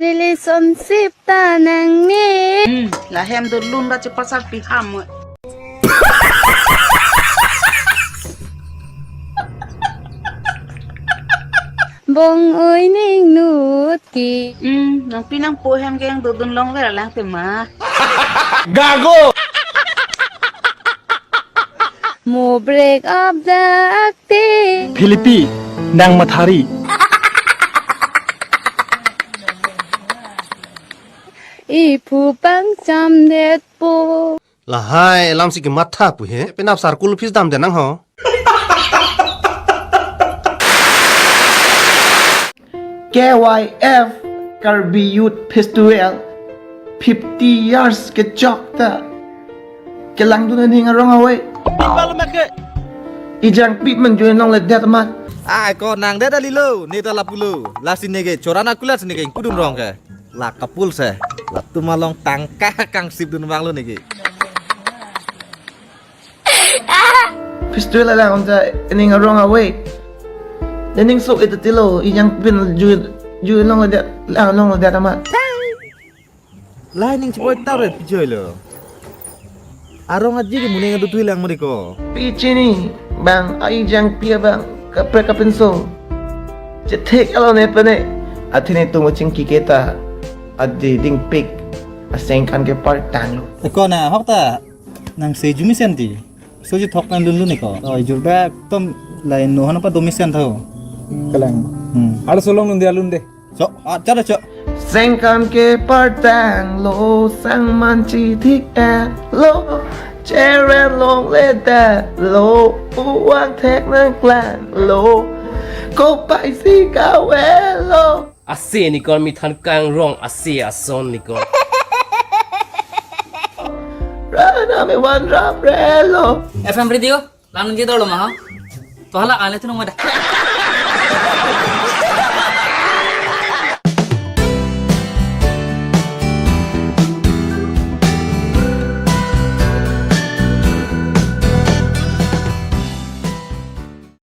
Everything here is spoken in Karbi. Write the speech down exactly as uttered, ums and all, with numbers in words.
Relationship ta nangne. Hmm, la hem do lun ba chepasar pi ham. Bong oi ning nut ke. Hmm, nangpi nangpo hem ke nangdodun longver lang tema. Gago! Mo break up dak te. Philipi, nang mathari. Iphu pangcham detpo. Lahai alam si kematha pu he. Penap sarkul office damde nang ho. K Y F Karbi Youth Festival fifty years kechok ta kelangdun aning arong away. Ejangpi man jui nong le det amat. Ai ko nang det alilo, ne ta lapulo. Lasi neke chorana kulat neke pudun rong ke. La kapul se. Latum along tangka kangsip dun vanglo neke. Festival alang onta aning arong away. Nening sok itu tilo, ejangpi jui, jui nong le det, lang nong le det amat. Lai ning chiboi tau re pijoi lo. Arong aji ke muning adu tui lang mari ko. Pi chini bang, ejangpi abang kaprek kapinso. Chethek alo ne pene. Athene tung chingki keta. Adi dingpik. Asengkan ke partang lo. Eko na hok ta nang se jumi senti. So ji thok nang lunlun eko. Oi jur bek tom lai no hana pa domi sen tho. Kalang. Hmm. Alo solong nunde alun de. So, ah, chara cho. Sengkan ke partang lo, sang man chithik et lo, cheren long le det lo, uang thek nang klang lo, kopai si kave lo. Ase nikon mithan kangrong ase ason nikon. Rana me wan rap re lo. F M radio. Lang nungji dolo ma ha. To hala ane tu nung mada.